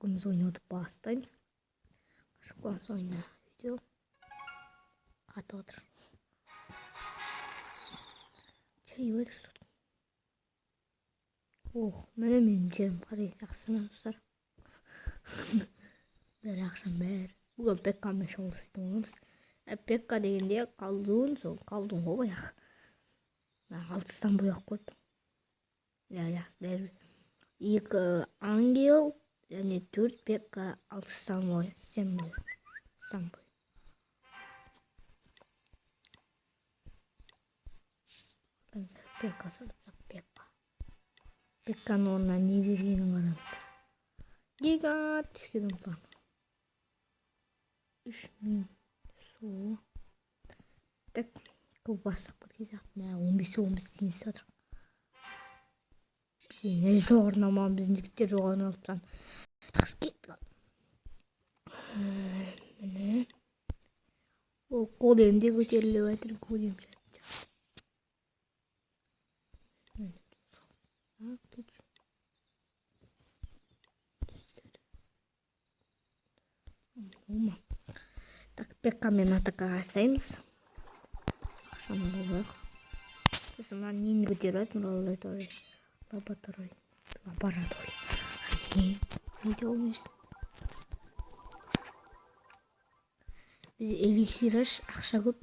Бүгін біз ойнауды бастаймыз. Қашып класс ойына видео қатып отыр. Чай жатыр. Ох, міне менің жерім қарай жақсы ма, достар? Бәрі ақшам бәрі. Бүгін Пеккамен шоу жасайтын боламыз. Пекка дегенде колдун, сол колдун ғой баяғы. Алтыстан бояқ қойып. Иә, жақсы, бәрі. 2 ангел және 4 Пекка алтыстан бой, стен бой. Стан бой. Пекка сұрап, Пекка. Пекканың орнына не бергенін қараңыздар. Гигант түскен ұмтылған. 3000 су. Так, көп бастап кеткен сияқты. Мә, 15-15 теңге жатыр. Бізде не жоғарыны алмаған, біздің жігіттер жоғарыны алып тастаған. Жақсы кетті. Міне. Ол голем де көтеріліп жатыр, голем жатыр. Тут так, Пеккамен атака жасаймыз. Ақшаны болайық. Сосын мына нені көтеріп жатыр? Лаборатория. Лаборатория. Не, не делаешь? Біз эликсир аш, ақша көп.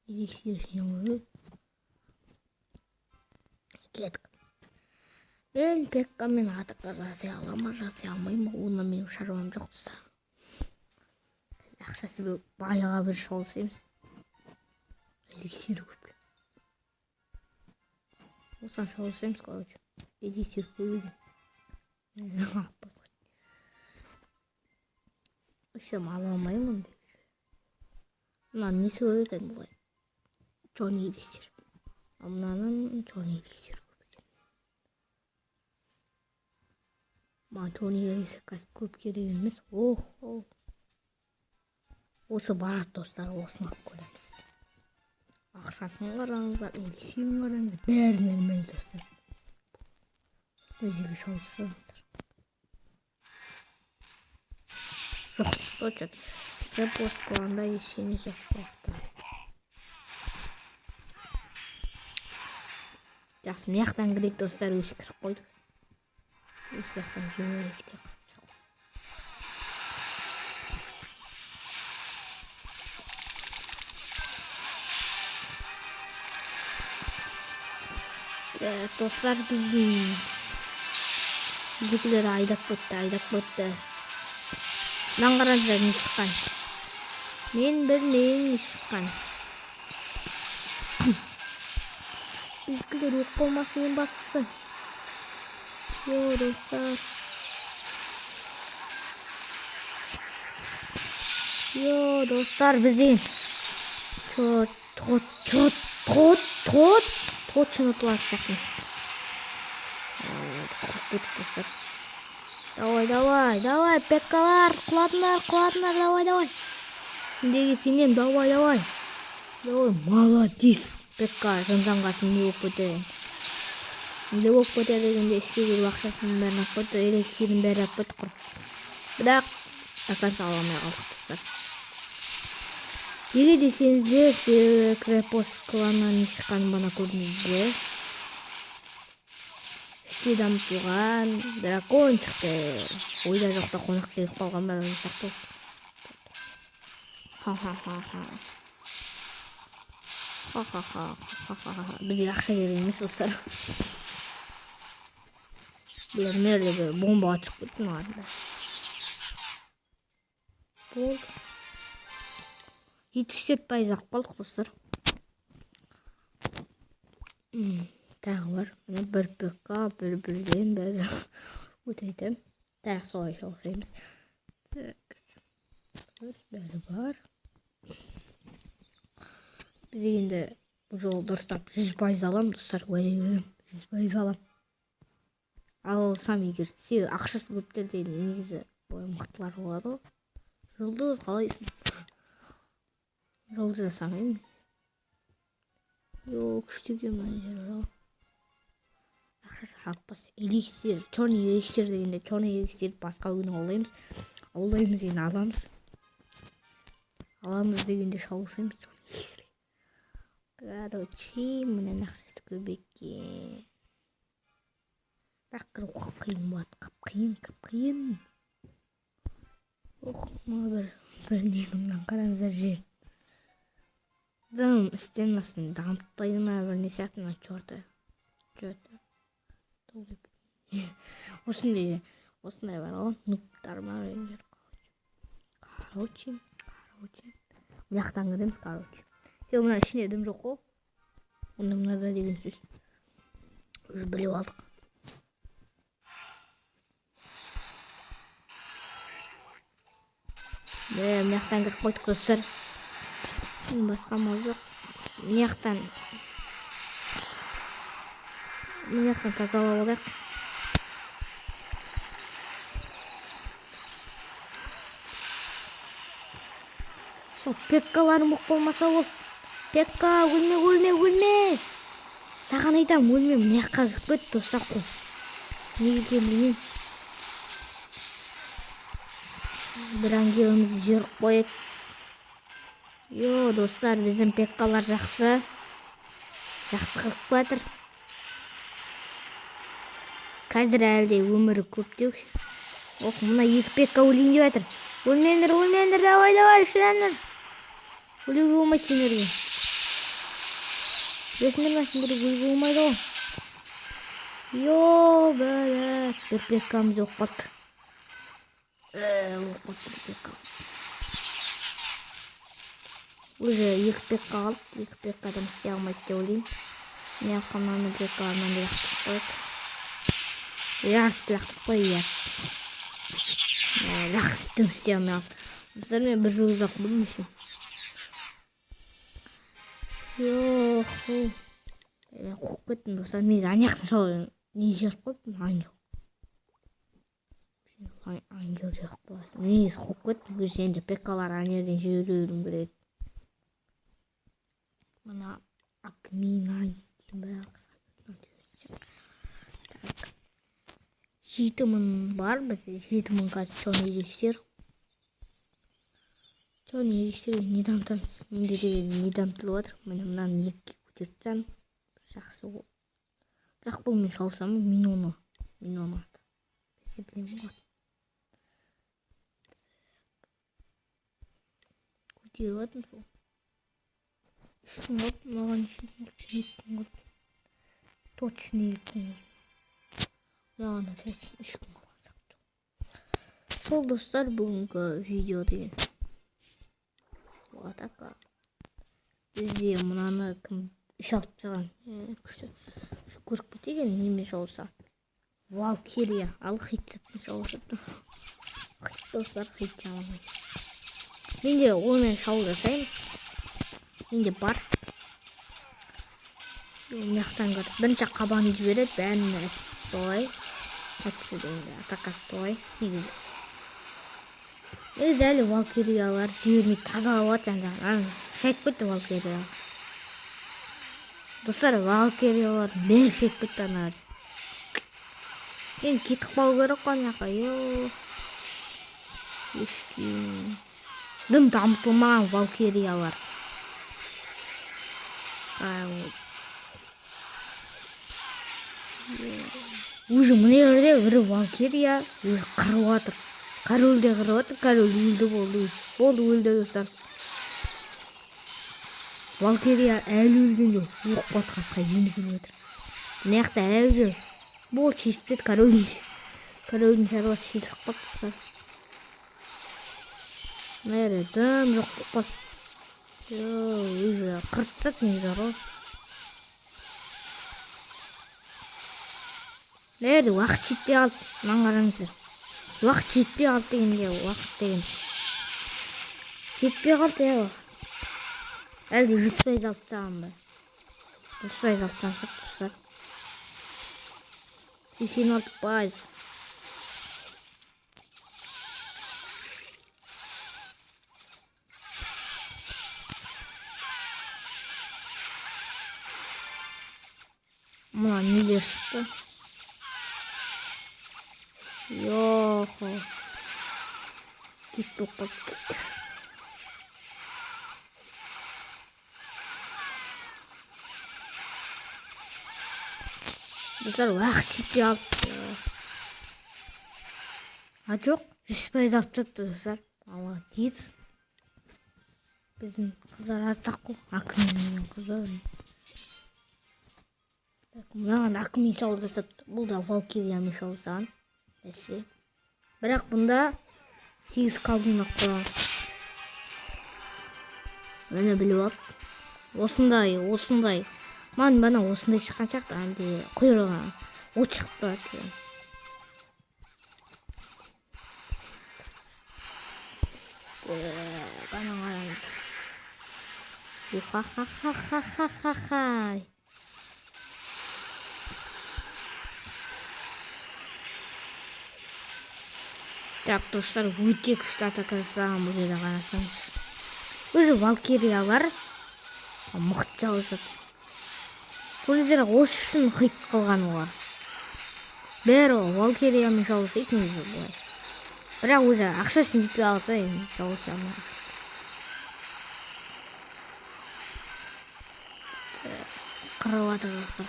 Эликсир жинау керек. Кеттік. Мен Пеккамен атака жасай аламын ба, жасай алмаймын ба, онда менің шаруам жоқ, достар. Ақшасы бір байға бір шоу жасаймыз. Эликсир көп. Осыған шоу жасаймыз, короче. Эликсир көп екен. Ешім ала алмаймын деп. Мынаның несі көп екен бұлай? Черный эликсир. А мынаның черный эликсир көп екен. Маған черный эликсир қазір көп керек емес. Охо. Осы барады, достар, осыны алып көреміз. Ақшасын қараңыздар, эликсирін қараңыздар, бәрі нормально, достар. Сол жерге шауысаңыздар. Жоқ сияқты, что-то. Репост қылғанда ештеңе жоқ сияқты. Жақсы, мына жақтан кірейік, достар, өзі кіріп қойдық. Осы жақтан жіберейік те қырып. Достар, біздің біздікілер айдап кетті, айдап кетті. Мынаны қараңыздар, не шыққан. Мен білмеймін не шыққан. Біздікілер өліп қалмасын ең бастысы. Йо, достар. Йо, достар, бізден чо, то, чо, то, то, точно ұтылатын сияқтымыз. Қорқып кеттік, достар. Давай, давай, давай, Пеккалар, құладыңдар, құладыңдар, давай, давай. Сендерге сенемін, давай, давай. Давай, молодец. Пекка, жынданғасын не болып кетер? Не болып кетер дегенде ішке кіріп ақшасының бәрін алып кетті, эликсирін бәрін алып кетті құрып. Бірақ до конца ала алмай қалдық, достар. Неге десеңіздер, себебі крепост кланынан не шыққанын бана көрдіңіздер. Ішке дамытылған дракон шықты. Ойда жоқта қонақ келіп қалған ба сияқты. Ха-ха-ха-ха. Ха-ха-ха. Ха-ха-ха. Бізге ақша керек емес, достар. Бұлар нерде бір бомбаға түсіп кетті мыналардың бәрі. Болды. 74% алып қалдық, достар. Тағы бар. Міне бір ПК, бір бірден бәрі өтеді. Тағы солай жасаймыз. Так. Бәрі бар. Біз енді бұл жолы дұрыстап 100% аламын, достар, уәде беремін. 100% аламын. Ала алсам егер, себебі ақшасы көптерде негізі былай мықтылар болады ғой. Жұлдыз қалайсың? Жұлдыз жасамаймын. Йо, күшті екен мына жер. Ақшасы 60. Эликсир, черный эликсир дегенде черный эликсир басқа күні аулаймыз. Аулаймыз деген аламыз. Аламыз дегенде шауысаймыз черный эликсир. Короче, мына ақшасы көп екен. Бірақ кіру қиын болады. Қиын, қиын. Ох, мына бір не мынаны қараңыздар жер. Дым стенасын дамытпайды ма бір не сияқты мына черты. Черты. Осындай осындай бар ғой, нубтар ма біреулер. Короче. Мына жақтан кіреміз, короче. Е, мына ішінде дым жоқ қой. Онда мынада деген сөз. Уже біліп алдық. Мына жақтан кіріп қойдық, достар. Басқа мал жоқ. Мына жақтан тазалап алайық. Сол пеккаларым болып қалмаса ол. Пекка, өлме, өлме, өлме. Саған айтамын, өлме. Мына жаққа кіріп кетті, достар, қол. Неге екенін білмеймін. Бір ангелімізді жіберіп қояйық. Йо, достар, біздің пеккалар жақсы. Жақсы қырып жатыр. Қазір әлі де өмірі көптеу. Ох, мына екі пекка өлейін деп жатыр. Өлмеңдер, өлмеңдер, давай, давай, ұшыраңдар. Өлуге болмайды сендерге. Білесіңдер ме, сендерге өлуге болмайды ғой. Йо, бәле, бір пеккамыз жоқ қалды. Жоқ қалды бір пеккамыз. Уже екі пекка қалды. Екі пеккадан істей алмайды деп ойлаймын. Мына жаққа мынаны пекка мынандай лақтырып қояйық. Ярсы лақтырып қой, ярсы. Лақтырып істей алмай қалды. Достар, мен бір жол ұзақ болдым еще. Йо, мен қуып кеттім, достар. Негізі ана жақтан сол не жіберіп қойыппын, ангел. Ангел жіберіп қоясың. Негізі қуып кеттім. Өзі енді пеккалар ана жерден жіберуім керек. Мына Акминайз деген бәрі қысқа. Так. 7000 бар бізде. 7000 қазір черный эликсир. Черный эликсир не дамытамыз? Менде деген не дамытылып жатыр. Міне мынаны екіге көтеріп тастадым. Жақсы ол. Бірақ бұл мен шауысам, мен оны ат. Бәсе білемін ғой. Көтеріп жатырмын сол. 3 күн қалды, маған неше күн қалды? 2 күн қалды. Точно 2 күн қалды. Маған да точно 3 күн қалған сияқты. Сол, достар, бүгінгі видео деген. Атака. Бізде мынаны кім үш алып тастаған. Күшті. Көріп кетейік енді немен шауыса. Валкирия. Ал хит саттым шауысыпты. Хит, достар, хит жаман. Мен де онымен шауыл жасаймын. Менде бар. Мына жақтан кіріп бірінші қабанды жібереді, бәрінің әдісі солай. Әдісі дегенде атакасы солай. Негізі. Негізі әлі валкириялар жібермей тазалап алады жан-жағын. Шайып кетті валкирия. Достар, валкириялар бәрі шайып кетті аналар. Енді кетіп қалу керек қой ана жаққа. Йо. Ешкім. Дым дамытылмаған валкириялар. Уже мына жерде бір валкирия уже қырып жатыр. Король де қырып жатыр, король өлді болды уже. Болды, өлді, достар. Валкирия әлі өлген жоқ. Оқ қалды қасқа енді келіп жатыр. Мына жақта әлі жүр. Болды, шешіп тастады корольдің. Корольдің шаруасы шешіліп қалды, достар. Мына жерде дым жоқ болып қалды. Уже қырып тастады негізі ғой. Мына жерде уақыт жетпей қалды. Мынаны қараңыздар. Уақыт жетпей қалды дегенде, уақыт деген. Жетпей қалды, иә. Әлде 100% алып тастаған ба? 100% алып тастаған сияқты, достар. 86%. Мына нелер шықты? Хо-хо. Кит болып қалды, кит. Достар, уақыт жетпей қалыпты. А жоқ, 100% алып тастапты, достар. Молодец. Біздің қыздар артық қой. Акми деген қыз ба? Так, мынаған Акми шабуыл жасапты. Бұл да Валкириямен шабуыл жасаған. Бәсе. Бірақ бұнда 8 колдун қойған. Міне, біліп алды. Осындай, осындай. Маған бана осындай шыққан сияқты, әнде құйрығынан от шығып тұрады екен. Так, ана қараңыздар. Ха-ха-ха-ха-ха-ха. Так, достар, өте күшті атака жасаған бұл жерде, қарасаңыз. Өзі валкириялар мықты жабысады. Көрдіңіздер, осы үшін хит қылған олар. Бәрі валкириямен шабуыл негізі былай. Бірақ уже ақшасын жетпей қалса, енді шабуыл алмай. Қырып жатыр, достар.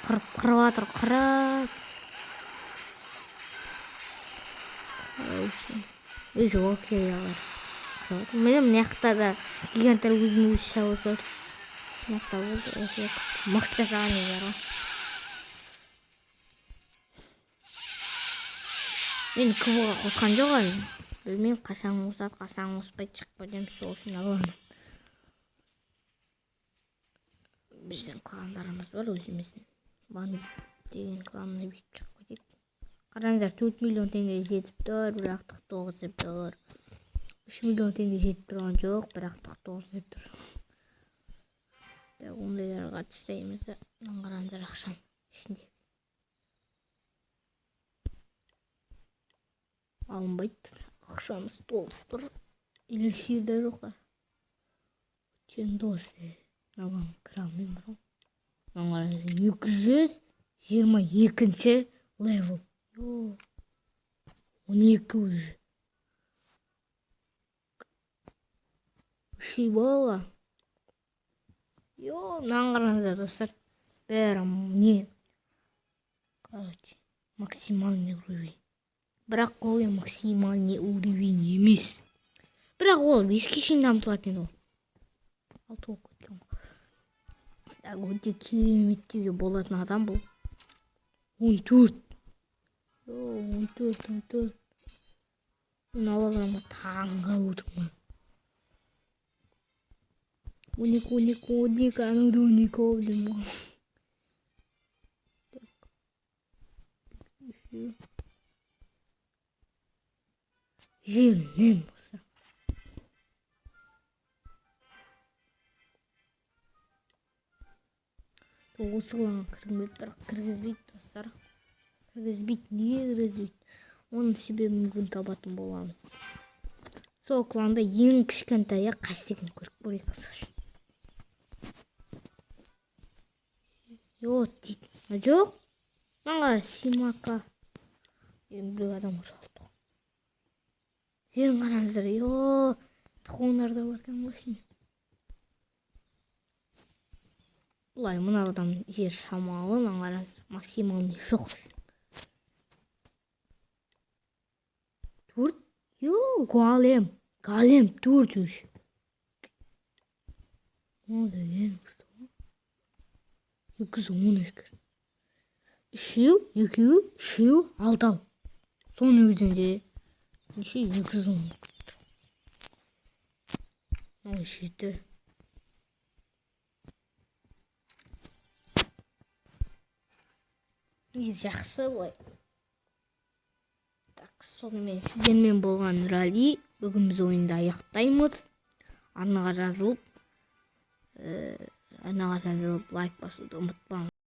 Қырып, қырып жатыр, қырып. Короче, өзі валкириялар қырып жатыр. Міне, мына жақта да гиганттар өзін өзі шабуыл жатыр. Мына жақта болды, мықты жасаған нелер ғой. Енді КВ-ға қосқан жоқ әлі. Білмеймін, қашан қосады, қашан қоспайды, шығып кетемін сол үшін алғанын. Біздің кландарымыз бар өзіміздің. Бандит деген кланына бүйтіп шығып кетейік. Қараңыздар, 4 миллион теңге жетіп тұр, бірақ 9 деп тұр. 3 миллион теңге жетіп тұрған жоқ, бірақ 9 деп тұр. Так, ондайларға тастаймыз да. Мынаны қараңыздар, ақшаның ішінде. Алынбайды. Ақшамыз толып тұр. Эликсир де жоқ. Өткен дос. Мынаған кіре алмаймын ғой. Мынаны қараңыздар, 222-ші левел. Йо. 12 уже. Шибала. Йо, мынаны қараңыздар, достар. Бәрі не? Короче, максимальный уровень. Бірақ ол максимальный уровень емес. Бірақ ол 5-ке шейін дамытылатын еді ол. 6 болып кеткен ғой. Так, өте керемет деуге болатын адам бұл. 14. 14, 14. Мына адамға таңғалып отырмын. 12, 12, 12, анау да 12 болып деймін ғой. Так. Жерінен болса. Осы кланға кіргім келіп, бірақ кіргізбейді, достар. Кіргізбейді, неге кіргізбейді? Оның себебін бүгін табатын боламыз. Сол кланда ең кішкентайы қайсы екенін көріп көрейік қызық. Йо, дейді. А жоқ? Маған Симака деген біреу адам көріп қалды. Жерін қараңыздар, йо, тұқымдар да бар екен ғой ішінде. Былай мына адам жер шамалы, мына қараңыз, максимальный жоқ. 4, йо, голем, голем 4 үш. Мынау деген күшті ғой. 210 ескер. Үшеу, екеу, үшеу, алтау. Соның өзінде неше? 210. Мынау 7. Негізі жақсы былай. Так, сонымен сіздермен болған Нұрәли. Бүгін біз ойынды аяқтаймыз. Арнаға жазылып, лайк басуды ұмытпаңыз.